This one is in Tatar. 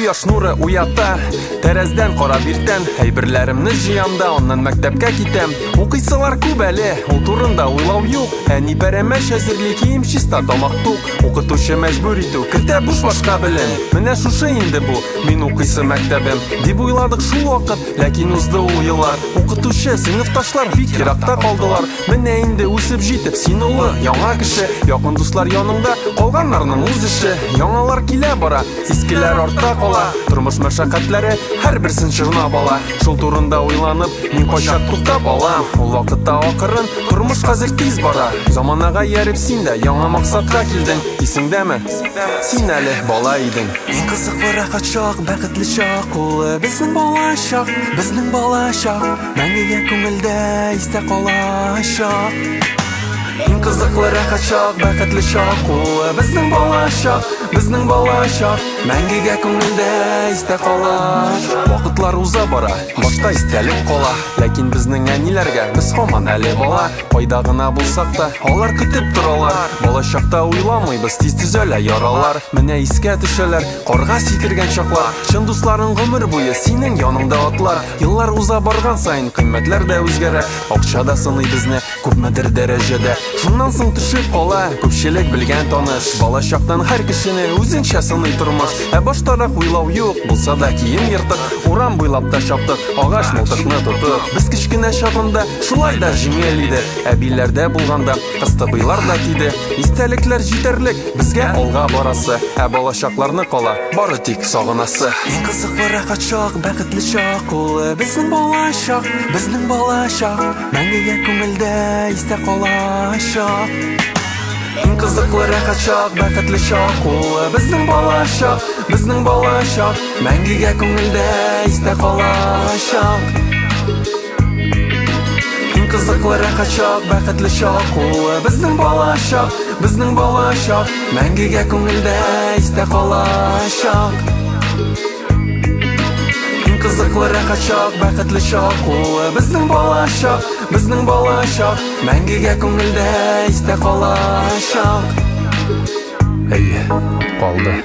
Кояш нуры уята. Тәрәздән карап иртән әйберләремне җыям да, аннан мәктәпкә китәм. Укыйсылар күп әле, ул турында уйлау юк. Әни пәрәмәч әзерли, кием чиста, тамак тук. Укытучы мәҗбүр итү, кертә буш башка белем. Менә шушы инде бу, мин укыйсы мәктәбем. Дип уйладык шул вакыт, ләкин узды ул еллар. Укытучы, сыйныфташлар бик еракта калдылар. Менә инде үсеп җитеп, син олы, яңа кеше. Якын дуслар яныңда, калганнарның үз эше. Яңалар килә бара, искеләр артта кала. Тормыш мәшәкатьләре һәрберсен чорнап ала. Шул турында уйланып, мин кайчак туктап алам. Ул вакытта акырын, тормыш хәзер тиз бара. Заманага ияреп син дә яңа максатка килдең. Исеңдәме? Син әле бала идең. Иң кызыклы рәхәт чак, бәхетле чак ул безнең бала чак, безнең бала чак. Мәңгегә күңелдә истә калачак. Иң кызыклы рәхәт чак, бәхетле чак ул безнең бала чак, безнең бала чак. Мәңгегә күңелдә истә кала. Вакытлар уза бара, башта истәлек кала. Ләкин безнең әниләргә без һаман әле бала. Кайда гына булсак та, алар көтеп торалар. Бала чакта уйламыйбыз, тиз төзәлә яралар. Менә искә төшәләр, карга сикергән чаклар. Чын дусларың гомер буе синең яныңда атлар. Еллар уза барган саен кыйммәтләр дә үзгәрә. Акча да сыный безне күпмедер дәрәҗәдә. Шуннан соң төшеп кала күпчелек белгән таныш. Бала чактан һәр кешене үзенчә сыный тормыш. Ә баштарак уйлау юк, булса да кием ертык. Урам буйлап та чаптык, агач мылтыкны тотып. Без кечкенә чагында шулай да җиңел иде. Әбиләрдә булганда кыстыбыйлар да тиде. Истәлекләр җитәрлек, безгә алга барасы. Ә балачакларны кала бары тик сагынасы. Иң кызыклы рәхәт чак, бәхетле чак ул безнең балачак, безнең балачак. Мәңгегә күңелдә истә калачак. Иң кызыклы рәхәт чак, бәхетле чак ул безнең балачак, безнең балачак. Мәңгегә күңелдә истә калачак. Иң кызыклы рәхәт чак, бәхетле чак ул безнең балачак, безнең балачак. Мәңгегә күңелдә истә калачак. Иң кызыклы рәхәт чак, бәхетле чак ул безнең балачак, безнең балачак. Мәңгегә күңелдә истә калачак. Әйе, калды.